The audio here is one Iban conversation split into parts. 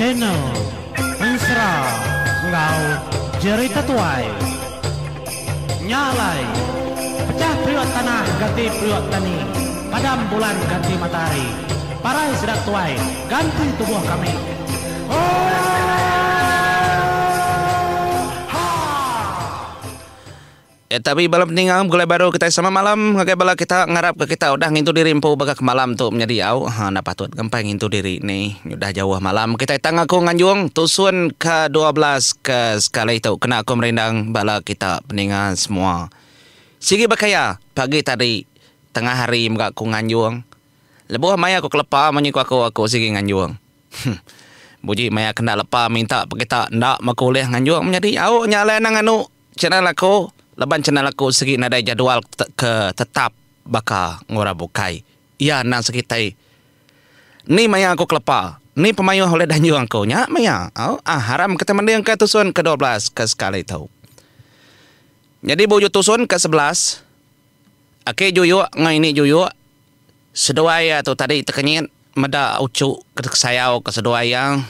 Channel Ensera enggau Jerita Tuai. Nya alai, pecah periuk tanah ganti periuk tani, padam bulan ganti matahari, parai sida tuai ganti tubuh kami. Oohaa! Tabi bala peninga begulai baru kitai sama malam ngagai bala kita ngarap ke kita udah ngintu diri empu baka ke malam tu menyadi au ha enda patut ngempai ngintu diri ni udah jauh malam kitai tang aku nganjung tusun ke 12 ke sekali tu kena aku merindang bala kita peninga semua. Sigi baka iya pagi tadi tengah hari mega aku nganjung lebuh maya aku kelepa munyi ku aku aku sigi nganjung. Buji maya ke enda lepa minta pekita enda meh aku ulih nganjung menyadi au nya alai anang anu. Channel aku laban channel aku sigi nadai jadual ke tetap baka ngurang bukai. Iya endang sigi tai ni maya aku kelepa ni pemayuh ulih danjung aku nya maya au ah haram kita mending ke tusun ke 12 ke sekali tu. Nyadi ba ujung tusun ke 11 aki juyuk enggau ini juyuk seduai iya tu tadi tekenyit meda uchu ke sayau ke seduai iya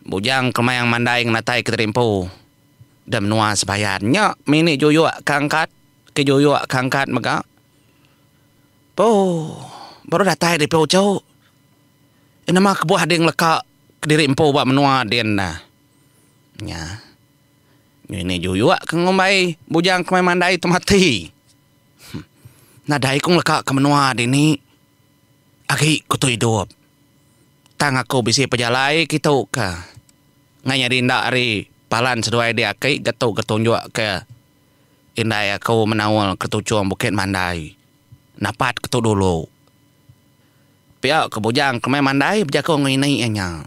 bujang kemayang mandai ngenatai ke diri empu. Da menua sebayan nya mini juyuk ke angkat ke juyuk ke angkat mega. Puh baru datai di Peuchok. Eh nama kebuah ding leka kediri empu ba menua din nah. Nya. Mini juyuk ke ngumbai bujang ke mai mandai tu mati. Nadai ku ngeleka ke menua dini agi ku tu idup. Tang aku bisi pejalai kitu ke. Ngai nyadi enda ari palan seduai di aki getu ke tunjuk ke indai aku menaul ke tuchung Bukit Mandai. Napat ke tu dulu. Pia ke bujang ke meh mandai bejaku enggau ini iya nya.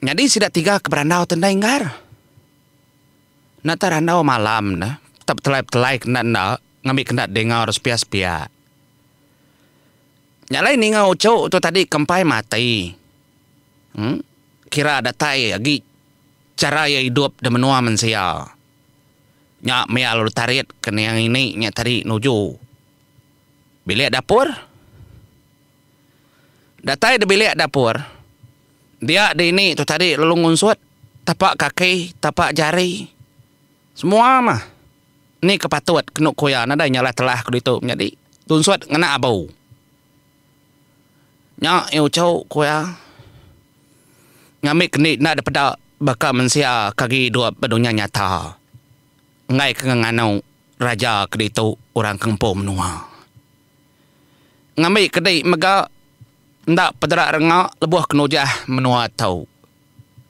Nyadi sida tiga ke berandau tu endai enggar. Enda tau randau malam ne tak betelai-betelai ke enda enda ngambi ke enda dinga orang sepia-sepia. Nya alai ninga uchu tu tadi ke empai mati. Em kira datai agi chara iya idup da menua mensia. Nya mia lalu tarit ke niang ini nya tadi nuju bilik dapur. Datai da bilik dapur dia dini tu tadi lalu ngunsut tapak kaki tapak jari semua mah ni ke patut kenu ku iya nadai nyalah telah ku ditu menyadi tunsut ngena abu. Nya iya uchu ku iya ngambi kendi enda dipeda baka mensia ke agi idup ba dunya nyata enggai ke nganu raja ke ditu orang ke ngempu menua. Ngambi kedi mega enda pedera renga lebuh ke nujah menua tu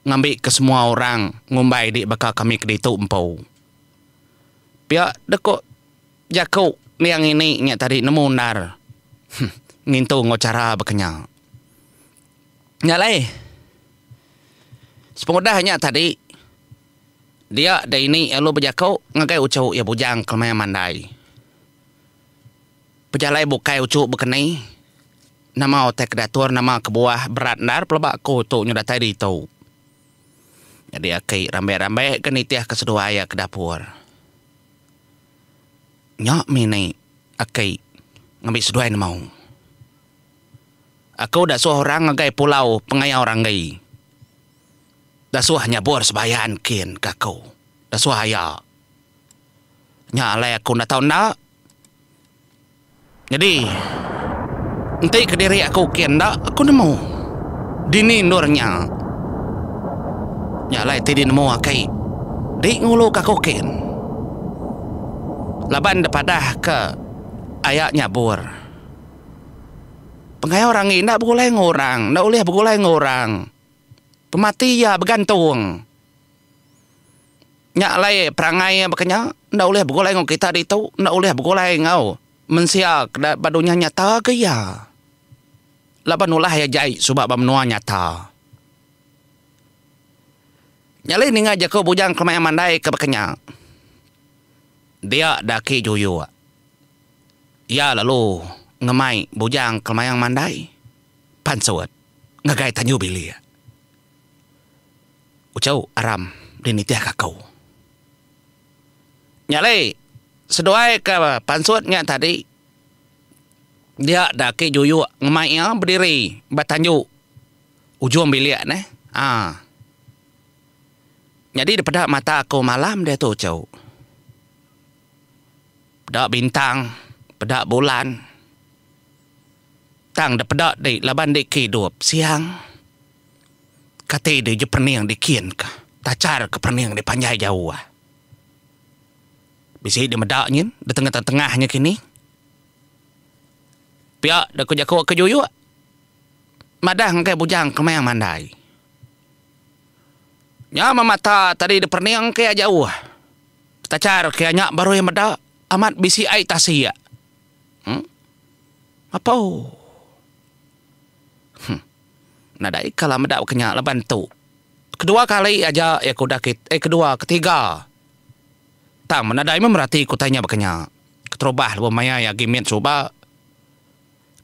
ngambi ke semua orang ngumbai di baka kami ke ditu empu. Pia deka Jaku niang ini nya tadi nemu endar ngintu enggau chara baka nya. Nya alai sepengudah nya tadi dia da ini lalu bejaku ngagai uchu iya bujang kelemai mandai. Pejalai bukai uchu baka ni nama utai ke diatur nama kebuah berat endar peleba aku tu nyau datai ditu. Nyadi aki rambe-rambe ke nitihka seduai iya ke dapur. Nya mih aki ngambi seduai nemu. Aku dasuh orang ngagai pulau pengayau ranggi. Dasuh nyabur sebayan kin ke aku. Dasuh aya. Nya alai aku enda tau enda. Nyadi, enti kediri aku kin enda, aku nemu dini endur nya. Nya alai ti dinemu aki di nguluka aku kin. Laban dipadah ke aya nyabur. Pengayau ranggi enda begulai enggau orang, enda ulih begulai enggau orang. Pemati iya begantung. Nya alai perangai iya baka nya enda ulih begulai enggau kita ditu, enda ulih begulai enggau mensia ke ba dunya nyata ke iya. Laban ulah iya jai suba ba menua nyata. Nya alai ninga jaku Bujang Kelemai Mandai ke baka nya. Dia daki Juyuk. Iya lalu ngemai Bujang Kelemayang Mandai pansut ngagai tanju bilik. Uchu aram dinitihka aku. Nya alai seduai ke pansut nya tadi dia da aki juyuk ngemai iya bediri ba tanju. Ujung bilik neh. Aa. Nyadi dipeda mata aku malam diatu chau. Peda bintang, peda bulan. Tang dipeda di laban di ke idup siang. Kati di je pening dikin ka. Tachar ke pening di panjai jauh. Bisi di meda nyin di tengah-tengah nya kini. Pia da ku jaku ke juyuk. Madah ngagai bujang kemang mandai. Nya meh mata tadi di pening ke iya jauh. Betachar ke iya nya baru iya meda amat bisi ai tasik. Em. Apo. Huh. Nadai kala meda ke nya laban tu. Kedua kali aja iya ke udah eh kedua ketiga. Tang meh nadai meh merati ke utai nya baka nya. Keterubah lebuh maya iya agi mit suba.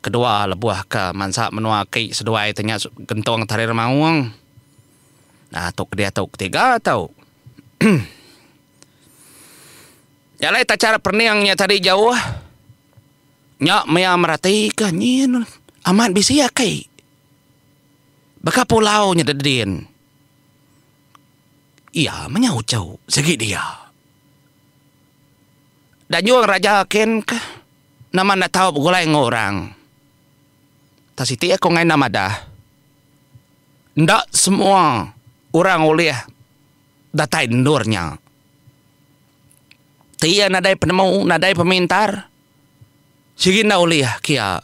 Kedua lebuh ke mansa menua aki seduai ti nya gentung tari remaung. Nah tu ke diatu ketiga tu. Nya alai tachar pening nya tadi jauh nya maya merati ke nyin amat bisi aki. Baka pulau nya dedin. Iya meh nya uchu sigi dia. Danjung raja kin ke. Nama enda tau begulai enggau orang. Tang siti aku enggai enda madah. Enda semua orang ulih datai endur nya. Ti iya nadai penemu, nadai pemintar, sigi enda ulih kia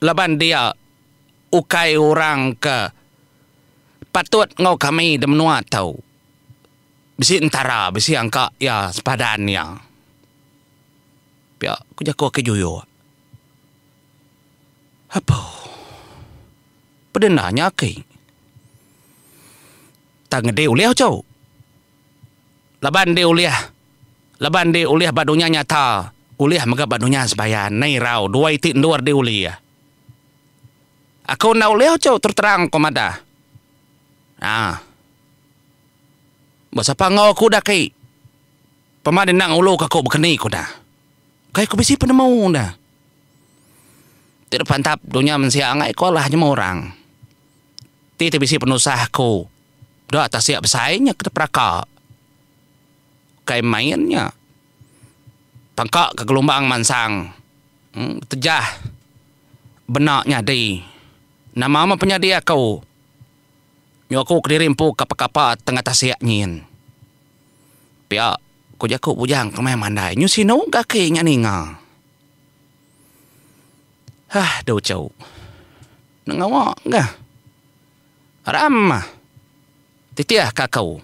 laban dia ukai orang ke patut enggau kami di menua tu. Bisi entara, bisi angka iya sepadan iya. Pia ku jaku aki Juyuk. Apo. Pedenda nya aki. Tang ngedi ulih uchu. Laban di ulih laban di ulih ba dunya nyata ulih mega ba dunya sebayan nai irau dua iti endur di ulih. Aku enda ulih uchu terus terang ku madah. Aa. Ba sapa enggau aku dah aki. Pama dendang ulu ka aku bekeni ku dah. Kai ku bisi penemu dah. Ti dep pantap dunya mensia angai ku alah nyema orang. Ti ti bisi penusah aku da tasik besai nya ke peraka. Kai main nya. Pangka ka gelumbang mansang uhh tejah bena nyadi. Nama meh penyadi aku. Nyu aku kediri empu kapa-kapa tengah tasik nyin. Pia ku jaku bujang ke meh mandai nyu sinu ga aki nya ninga. Hah dau chau. Enda ngawa ga. Aram mah. Titih ka aku.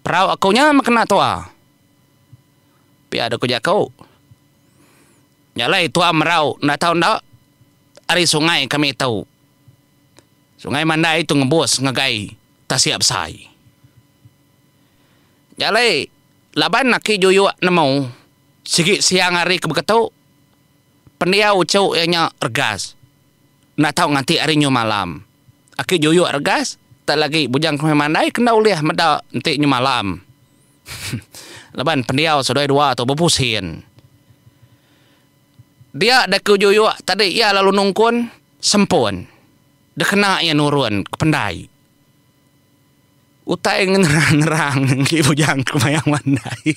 Perau aku nya meh kena tua. Pia dau ku jaku. Nya alai tua merau enda tau enda ari sungai kami tu. Sungai Mandai tu ngebus ngagai tasik besai. Nya alai laban aki Juyuk nemu sigi siang hari ke beketu pendiau uchu iya nya regas enda tau nganti hari nyu malam. Aki Juyuk regas tak lagi Bujang Kemai Mandai ke enda ulih meda enti nyu malam laban pendiau seduai dua tu bepusin. Dia deh ku Juyuk tadi iya lalu nungkun sempun dikena iya nurun ke pendai. Utai ngenerang-nerang enggi bujang ke mayang mandai.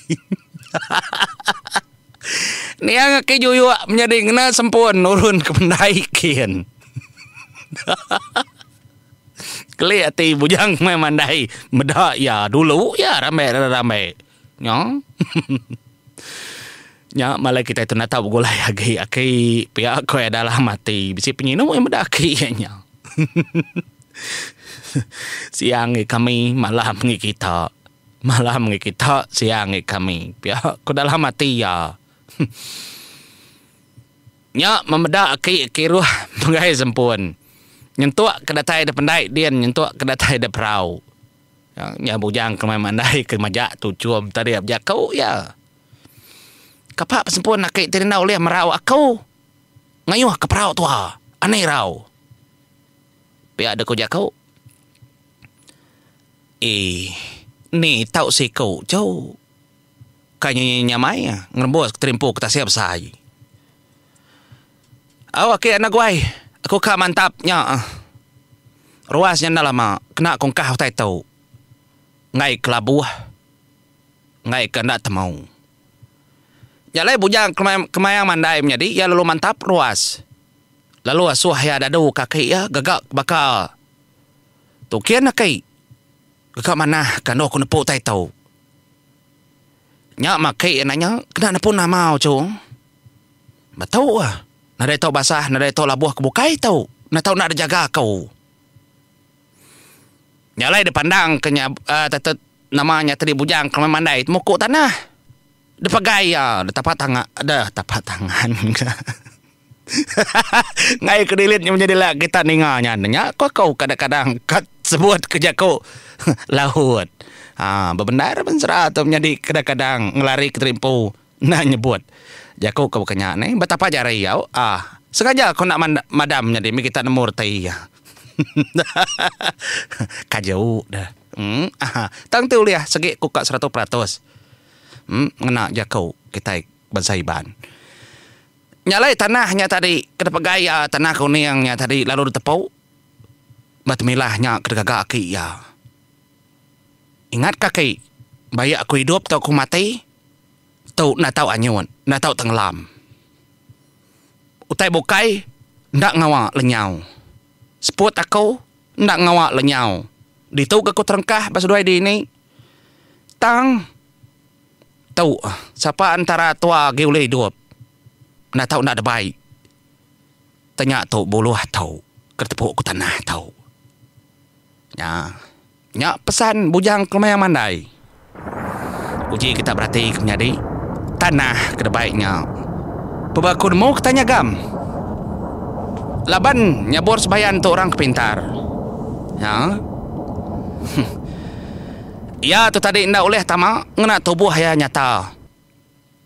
Niang aki juyuk menyadi ngena sempun nurun ke pendai kin. Kelik ati bujang ke mayang mandai meda iya dulu iya rambe rambe. Nya. Nya malai kitai tu enda tau begulai agi aki pia ko iya dalam ati bisi penyinu iya meda aki iya nya. Siang ngi kami malam ngi kita. Malam ngi kita siang ngi kami pia ko dalam ati iya. Nya memeda aki kiruh megai sempun nyentuk ke datai da pendai din nyentuk ke datai da perau. Nya bujang ke mandai ke majak tuchum tadi bejaku iya. Kapa pesempun aki ti enda ulih merau aku ngayuh ke perau tua ani irau. Pia deh ku jaku. Eii ni tau siku chu kai nyi nyamai ngerembus ke terimpu ke tasik besai. Au aki anak guai aku ka mantap nya. Ruas nya enda lama kena kungkah utai tu. Enggai ke labuh, enggai ke enda temu. Nya alai bujang kemayang mandai menyadi iya lalu mantap ruas. Lalu asuh iya dadu kaki iya gaga baka tukin aki. Gaga manah ke andu ku nepu utai tu. Nya maki iya nanya kena nepu nama uchu. Betu ah. Nadai tau basah nadai tau labuh ke bukai tu. Enda tau enda dijaga aku. Nya alai dipandang ke nya tetut nama nya tadi bujang ke mandai temuku tanah. Dipegai iya ditapak tanga deh tapak tangan Enggai ke delete nya menyadi la kita ninga nya nya ko aku kadang-kadang ka sebut ke jaku laut. Haa bebendar bensera tu menyadi kadang-kadang ngelari ke terimpu enda nyebut jaku ke baka nya neh betapa jari au ah sengaja aku enda madam nyadi mih kita nemu reti iya. Kaju deh. Emm tang ti ulih segi ku ka 100%. Emm ngena jaku kitai bansa Iban. Nya alai tanah nya tadi ke dipegai iya tanah kuning nya tadi lalu ditepu ba temilah nya ke digaga aki iya. Ingat ka aki baik aku idup tau aku mati tu enda tau anyut enda tau tenggelam. Utai bukai enda ngawa lenyau. Seput aku enda ngawa lenyau. Ditu ga aku terengkah ba seduai dini. Tang. Tu, sapa entara tua agi ulih idup enda tau enda debai tenya tu buluh tu ke tepu ku tanah tu. Nya, nya pesan Bujang Kemayang Mandai. Uji kita berati ke menyadi tanah ke debai nya. Peba ku nemu kita nyagam. Laban nyabur sebayan tu orang ke pintar. Nya. Iya tu tadi enda ulih tama ngena tubuh iya nyata.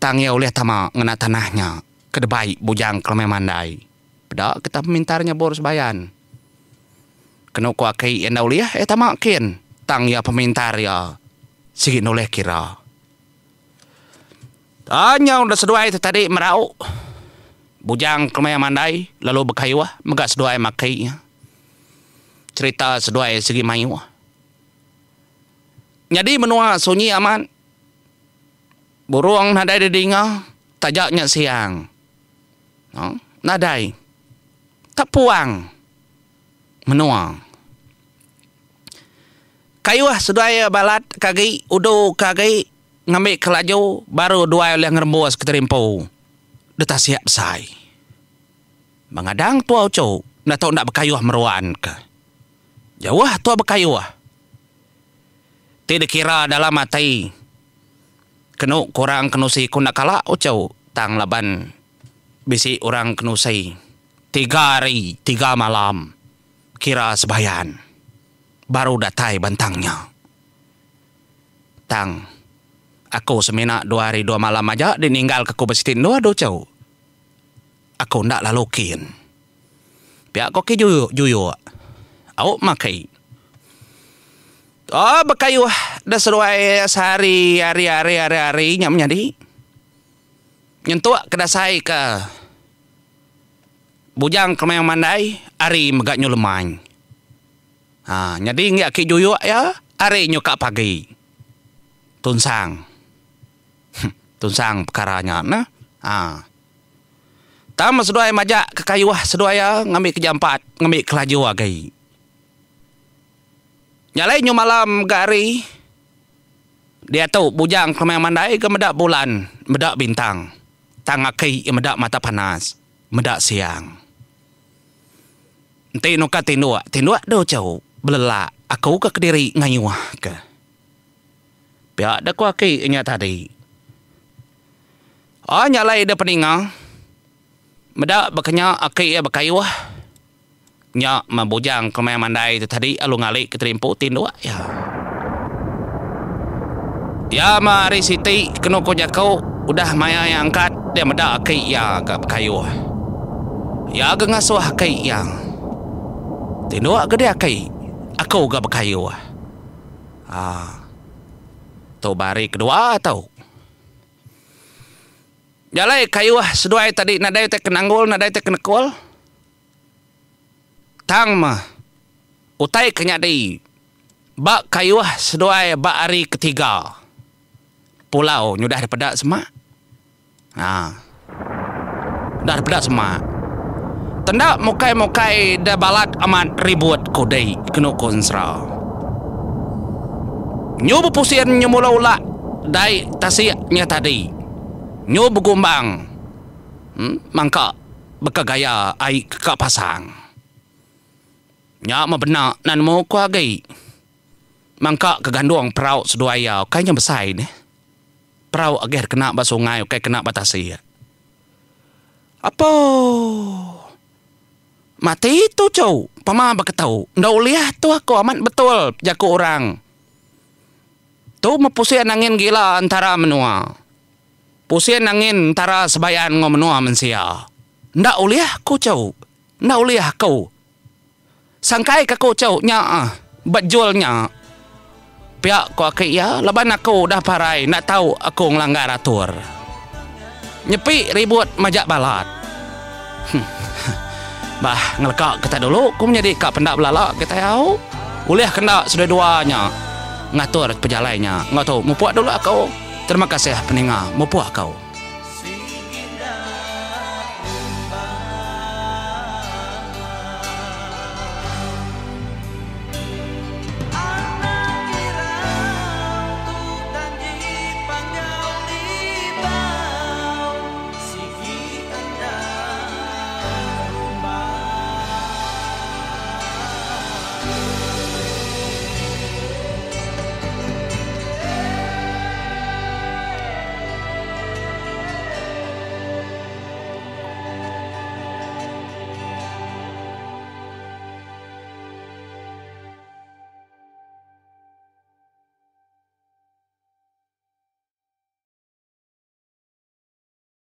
Tang iya ulih tama ngena tanah nya ke debai Bujang Kelemai Mandai. Peda kita pemintar nyebur sebayan. Kenu ku aki iya enda ulih iya tama kin tang iya pemintar iya sigi enda ulih kira. Nyau da seduai tu tadi merau Bujang Kelemai Mandai lalu bekayuh mega seduai maki iya. Cherita seduai sigi mayuh. Nyadi menua sunyi amat. Burung nadai didinga taja nya siang. Nadai. Tak puang menua. Kayuh seduai balat ke agi udu ke agi ngambi ke laju baru duai ulih ngerembus ke terimpu di tasik besai. Mengadang tua uchu enda tau enda bekayuh meruan ke. Jauh tua bekayuh. Ti dikira dalam ati kenu ke orang kenusi ku enda kala uchu tang laban bisi orang kenusi tiga hari tiga malam kira sebayan baru datai bantang nya. Tang aku semina dua hari dua malam aja dininggalka ku ba siti endur du uchu. Aku enda lalu kin. Pia ko ki juyuk juyuk. Au maki. Oh bekayuh da seduai sehari hari hari hari hari nya menyadi. Nyentuk ke dasai ke Bujang Kemayang Mandai hari mega nyu lemai. Ha nyadi enggi aki juyuk iya hari nyu ka pagi. Tunsang. Tunsang pekara nya neh. Ha. Tang meh seduai majak ke kayuh seduai iya ngambi ke jampat ngambi ke laju agi. Nya alai nyu malam ga hari diatu Bujang Kelemai Mandai ga meda bulan meda bintang tang aki iya meda mata panas meda siang. Enti nuka tinduk tinduk deh uchu belelak aku ga kediri ngayuh ke. Pia deh ku aki nya tadi. Oh nya alai deh peninga. Meda baka nya aki iya bekayuh. Nya meh bujang ke maya mandai tu tadi lalu ngali ke terimpu tinduk iya. Iya meh hari siti kenu ku jaku udah maya iya angkat dia meda aki iya ga bekayuh. Iya ga ngasuh aki iya. Tinduk ga deh aki, aku ga bekayuh. Haa. Tu ba hari kedua tu. Jalai kayuh seduai tadi nadai utai ke nanggul nadai utai ke nekul. Tang meh. Utai ke nyadi ba kayuh seduai ba hari ketiga pulau nyudah dipeda semak. Ha. Udah dipeda semak. Tenda mukai-mukai da balat amat ribut kudi kenu ku ensera. Nyu bepusin nyu mula ulak dai tasik nya tadi. Nyu begumbang mangka baka gaya ai ke ka pasang. Nya meh bena nan nemu ku agi. Mangka ke gandung perau seduai iya ukai nya besai neh. Perau agih kena ba sungai ukai kena ba tasik. Apoo. Mati tu chu pama beketu enda ulih tu aku amat betul jaku orang. Tu meh pusin angin gila entara menua. Pusin angin entara sebayan enggau menua mensia. Enda ulih ku chu. Enda ulih aku. Sangkai ke aku chau nya ba jul nya. Pia ku aki iya laban aku udah parai enda tau aku ngelanggar atur. Nyepi ribut majak balat. Bah ngeleka kitai dulu ku menyadi ka penda belala kitai au. Ulih ke enda seduai dua nya ngatur pejalai nya enggau tu mupuk dulu aku. Terima kasih peninga mupuk aku.